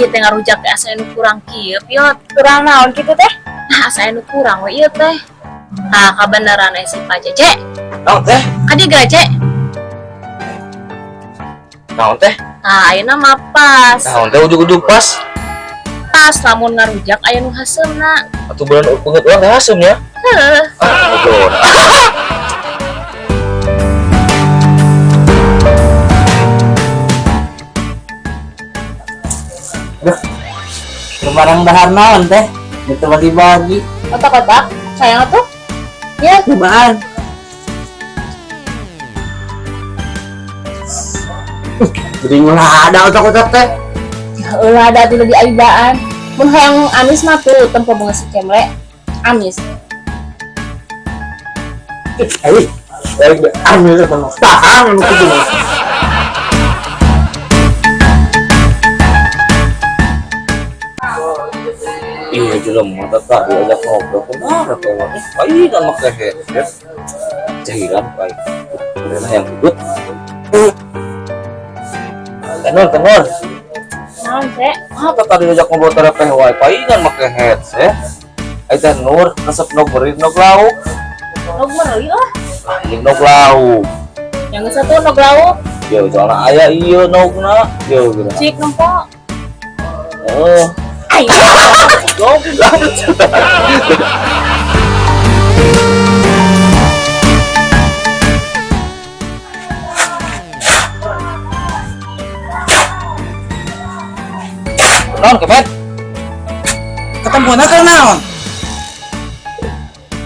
Nah, ieu teh ngarujak teh asa anu kurang kieu, Piot. Kurang naon kitu teh? Nah, asa anu kurang we ieu teh. Nah, kabeneran si Pak Cece. Naon teh? Kadieu geura, Cek. Naon teh? Nah, ayeuna mah pas. Naon teh ujug-ujug pas? Pas lamun ngarujak aya nu haseumna. Atuh bulan beungeut urang teh haseum nya. Heuh. Ah, goblok. Barang dahar naon teh? Itu bagi-bagi. Otak-otak, sayang atuh. Ya, cobaan. Jadi ada otak-otak teh. Ulah ada tuh di aibaan. Mun hayang amis mah tuh tempo bunga si cemle. Amis. Eh, amis apa tahan anu kitu mah. Iya jelema teh tadi ajak ngobrol kumaha teh mah. Paingan make headset. Jahilan paing. Berenah yang ikut. Tenor, tenor. Naon, Cek? Apa tadi ajak ngobrol teh teh wae paingan make headset. Ai teh Nur resep nog beurit nog lauk. Nog meuli lah. Ah, jeung nog lauk. Yang satu nog lauk, Yo, soalna aya ieu nogna. Yo geura. cik nempo. Heeh. Ayo. Naon kemet? Ketempuan teh naon?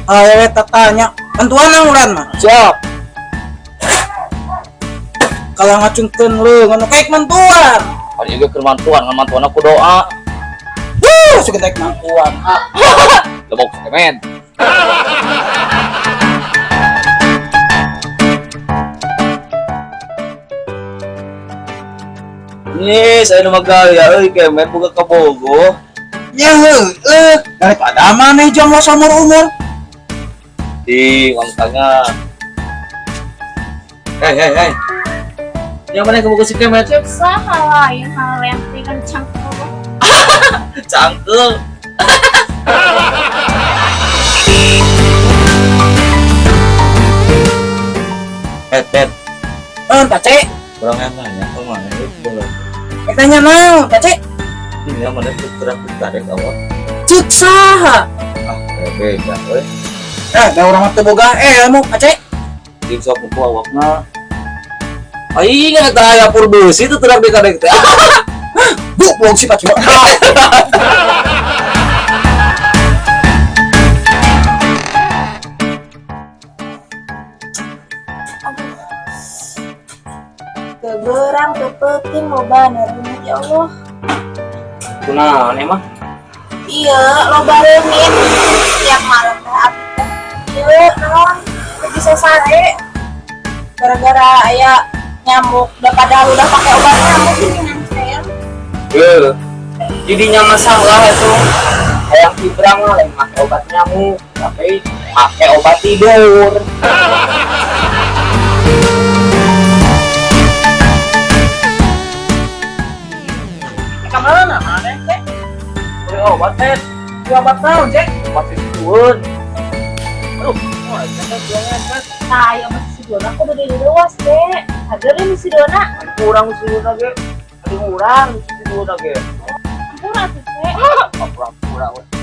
Ayo tanya, bantuan nang ulan mah. Siap. Kalau ngacungkeun leungeun nu kaek mantuan. Ari ge keur mantuan, ngan mantuan aku doa. Wuh, suka naik mantuan. Ah, Lebok kemet. Nih, saya nu magaya euy kemet boga kabogo. nya heueuh, daripada maneh jomblo saumur umur. Di wangtanya. Hei, hei, hei. Yang mana kabogo si kemet? Cek saha lain hal yang tinggal cangkul. Cangkel. Pet, pet. Eh, Pace, Kurang yang nanya, ke mana itu boleh. rek nanya naon, Pace? Ini yang mana tuh kurang tarik awak. Cek saha? Ah, beda, we. Eh, da urang mah teu boga ilmu, Pace. Di sok ku awakna. Aing eta aya pur beusi teu terang dikadek teh. Goblok si Pace. Keberang kepeting loba reungit ya Allah. Kunaon emang? Iya, loba reungit. Tiap malam teh abdi teh. Iya, naon teu bisa sare. Gara-gara aya nyamuk, udah padahal udah pakai obat nyamuk ini sayang. Heuh. Jadinya masalah itu. Hayang kibrang mah lain make obat nyamuk, tapi make obat tidur. Ka mana maneh teh? Beli obat, Pet. Beli obat naon, Cek? Obat sisieun. Aduh, wah, eta jualan, Pet. Nah, ya masih si Dona aku udah dewas, Dek. Hager ini si Dona. Kurang sisieunna ge. Aduh, urang sisieunna ge. Ampura tuh, Cek. Kurang kurang we.